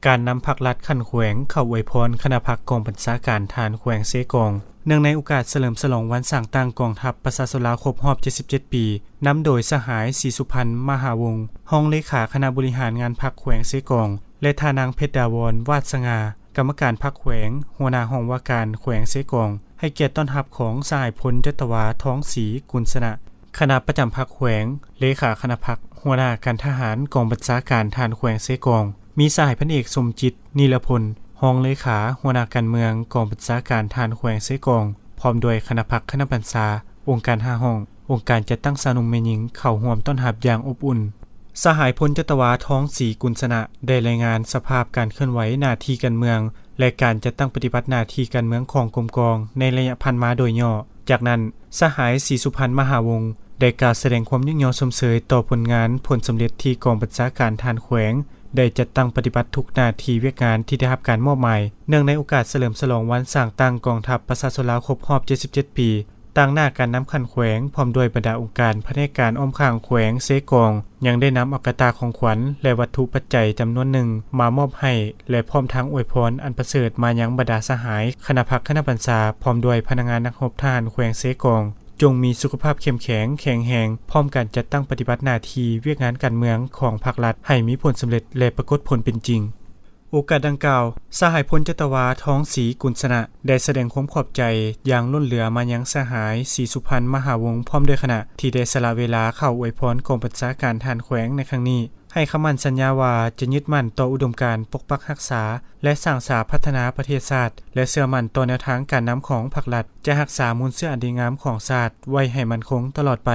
ການນຳພັກລັດຂັ້ນແຂວງເຂົ້າອວຍພອນຄະນະພັກກອງບັນຊາການທະຫານແຂວງເຊກອງ ເນື່ອງໃນໂອກາດສະເຫຼີມສະຫຼອງວັນສ້າງຕັ້ງກອງທັບປະຊາຊົນລາວຄົບຮອບເຈັດສິບເຈັດປີ ນຳໂດຍສະຫາຍ ສີສຸພັນ ມະຫາວົງ ຮອງເລຂາຄະນະບໍລິຫານງານພັກແຂວງເຊກອງ ແລະ ທ່ານນາງ ເພັດດາວອນ ວາດສະຫງ່າ ກຳມະການພັກແຂວງ, ຫົວໜ້າຫ້ອງວ່າການແຂວງເຊກອງ, ໃຫ້ກຽດຕ້ອນຮັບຂອງສະຫາຍ ພົນຈັດຕະວາ ທອງສີ ກຸນຊະນະ ຄະນະປະຈຳພັກແຂວງ, ເລຂາຄະນະພັກ, ຫົວໜ້າການທະຫານກອງບັນຊາການທະຫານແຂວງເຊກອງ, ມີສະຫາຍ ພັນເອກ ສົມຈິດ ນີລະພົນ ຮອງເລຂາ, ຫົວໜ້າການເມືອງກອງບັນຊາການທະຫານແຂວງເຊກອງ, ພ້ອມດ້ວຍຄະນະພັກ, ຄະນະບັນຊາ, ອົງການຫ້າຫ້ອງ, ອົງການຈັດຕັ້ງຊາວໜຸ່ມແມ່ຍິງເຂົ້າຮ່ວມຕ້ອນຮັບຢ່າງອົບອຸ່ນ. ສະຫາຍ ພົນຈັດຕະວາ ທອງສີ ກຸນຊະນະ ໄດ້ລາຍງານສະພາບການເຄື່ອນໄຫວໜ້າທີ່ການເມືອງ ແລະ ການຈັດຕັ້ງປະຕິບັດໜ້າທີ່ການເມືອງຂອງກົມກອງໃນໄລຍະຜ່ານມາໂດຍຫຍໍ້. ຈາກນັ້ນ, ສະຫາຍ ສີສຸພັນ ມະຫາວົງ ໄດ້ກ່າວສະແດງຄວາມຍ້ອງຍໍຊົມເຊີຍຕໍ່ຜົນງານ, ຜົນສຳເລັດທີ່ກອງບັນຊາການທະຫານແຂວງໄດ້ຈັດຕັ້ງປະຕິບັດທຸກໜ້າທີ່ວຽກງານທີ່ໄດ້ຮັບການມອບໝາຍ ເນື່ອງໃນໂອກາດສະເຫຼີມສະຫຼອງວັນສ້າງຕັ້ງກອງທັບປະຊາຊົນລາວຄົບຮອບເຈັດສິບເຈັດປີ. ຕາງໜ້າການນຳຂັ້ນແຂວງ ພ້ອມດ້ວຍບັນດາອົງການພະແນກການອ້ອມຂ້າງແຂວງເຊກອງ ຍັງໄດ້ນຳເອົາກະຕ່າຂອງຂວັນ ແລະ ວັດຖຸປັດໄຈຈຳນວນໜຶ່ງມາມອບໃຫ້ ແລະ ພ້ອມທັງອວຍພອນອັນປະເສີດມາຍັງບັນດາສະຫາຍຄະນະພັກ, ຄະນະບັນຊາ ພ້ອມດ້ວຍພະນັກງານນັກຮົບທະຫານແຂວງເຊກອງ ຈົ່ງມີສຸຂະພາບເຂັ້ມແຂງ, ແຂງແຮງ, ພ້ອມກັນຈັດຕັ້ງປະຕິບັດໜ້າທີ່ວຽກງານການເມືອງຂອງພັກລັດໃຫ້ມີຜົນສຳເລັດ ແລະ ປາກົດຜົນເປັນຈິງ. ໂອກາດດັ່ງກ່າວ, ສະຫາຍ ພົນຈັດຕະວາ ທອງສີ ກຸນຊະນະ ໄດ້ສະແດງຄວາມຂອບໃຈຢ່າງລົ້ນເຫຼືອມາຍັງສະຫາຍ ສີສຸພັນ ມະຫາວົງ ພ້ອມດ້ວຍຄະນະ ທີ່ໄດ້ສະຫຼະເວລາເຂົ້າອວຍພອນກອງບັນຊາການທະຫານແຂວງໃນຄັ້ງນີ້, ໃຫ້ຄຳໝັ້ນສັນຍາວ່າຈະຍຶດໝັ້ນຕໍ່ອຸດົມການປົກປັກຮັກສາ ແລະ ສ້າງສາພັດທະນາປະເທດຊາດ ແລະ ເຊື່ອໝັ້ນຕໍ່ແນວທາງການນຳຂອງພັກລັດ ຈະຮັກສາມູນເຊື້ອອັນດີງາມຂອງຊາດໄວ້ໃຫ້ໝັ້ນຄົງຕະຫຼອດໄປ.